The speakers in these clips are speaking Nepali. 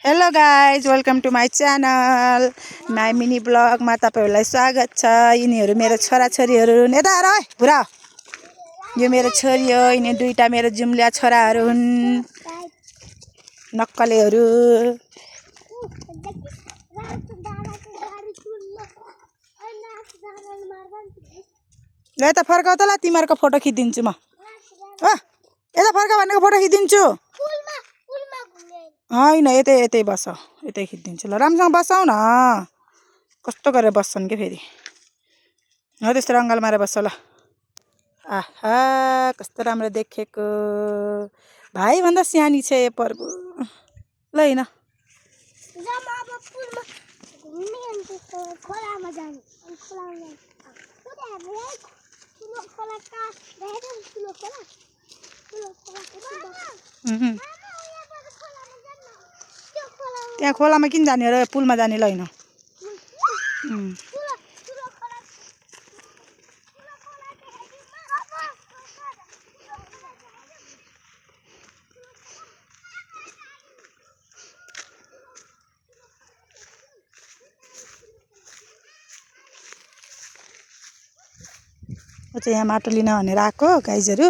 Hello guys, welcome to my channel my mini ब्लगमा तपाईहरुलाई स्वागत छ। यिनीहरू मेरो छोराछोरीहरू नेता र भुरा यो मेरो छोरी हो। यिनी दुईटा मेरो जुम्लिया छोराहरू हुन्, नक्कलेहरू। ल यता फर्काउ त, ल तिमीहरूको फोटो खिचिदिन्छु म। यता फर्का भनेको फोटो खिचिदिन्छु। होइन यतै यतै बस, यतै खिचिदिन्छु। ल राम्रोसँग बसाउ न, कस्तो गरेर बस्छन् के फेरि। हो त्यस्तो रङ्गल मारेर बस्छ। ल आहा कस्तो राम्रो देखेको, भाइभन्दा सानी छ यो पर्बु। ल हैन त्यहाँ खोलामा किन जाने र पुलमा जाने। ल हैन चाहिँ यहाँ माटो लिन भनेर आएको गाइजहरू।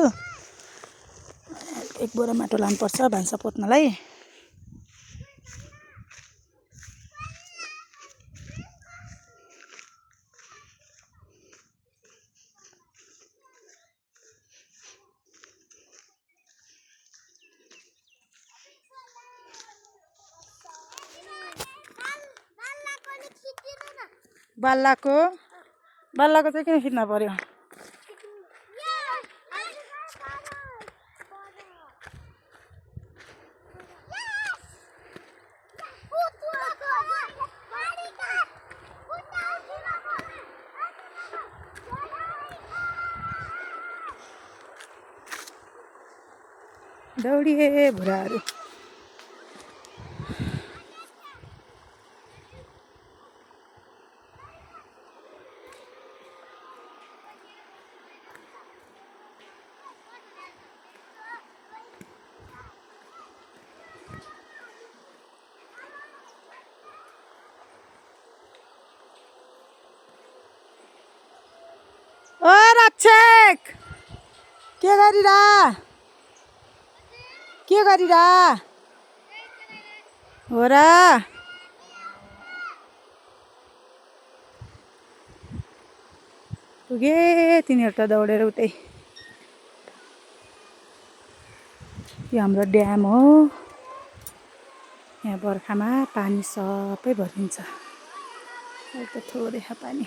एक बोरा माटो लानुपर्छ भान्सा पोत्नलाई। बल्लाको चाहिँ किन खिच्न पर्यो? दौडिए भुराहरू। ओ रक्षक के गरिरा हो र? पुगे तिनीहरू त दौडेर उतै। यो हाम्रो ड्याम हो। यहाँ बर्खामा पानी सबै भरिन्छ। अहिले त थोरै छ पानी।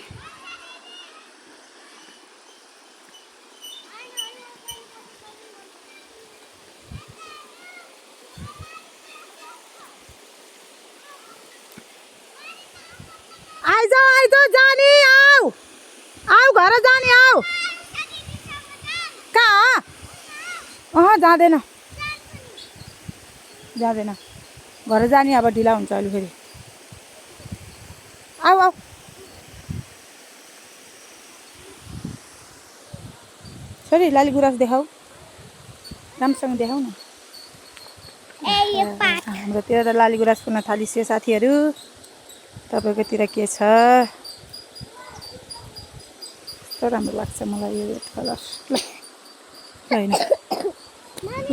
आइज जानी, आऊ घर जाने, आऊ। कहाँ? जाँदैन घर जाने। अब ढिला हुन्छ अहिले फेरि। आऊ छोरी लाली गुराँस देखाऊ, राम्रोसँग देखाऊ न। हाम्रोतिर त लाली गुराँस पुग्न थालिसक्यो साथीहरू। तपाईँकोतिर के छ? कस्तो राम्रो लाग्छ मलाई यो रेड कलर। होइन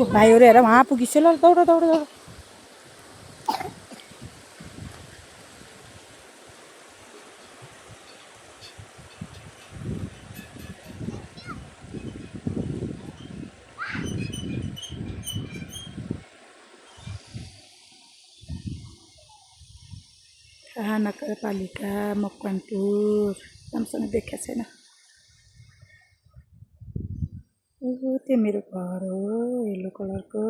भाइहरू हेर वहाँ पुगिसक्यो। ल दौड। नगरपालिका मकवानपुर राम्रोसँग देखेको छैन। ओहो त्यो मेरो घर हो, येल्लो कलरको।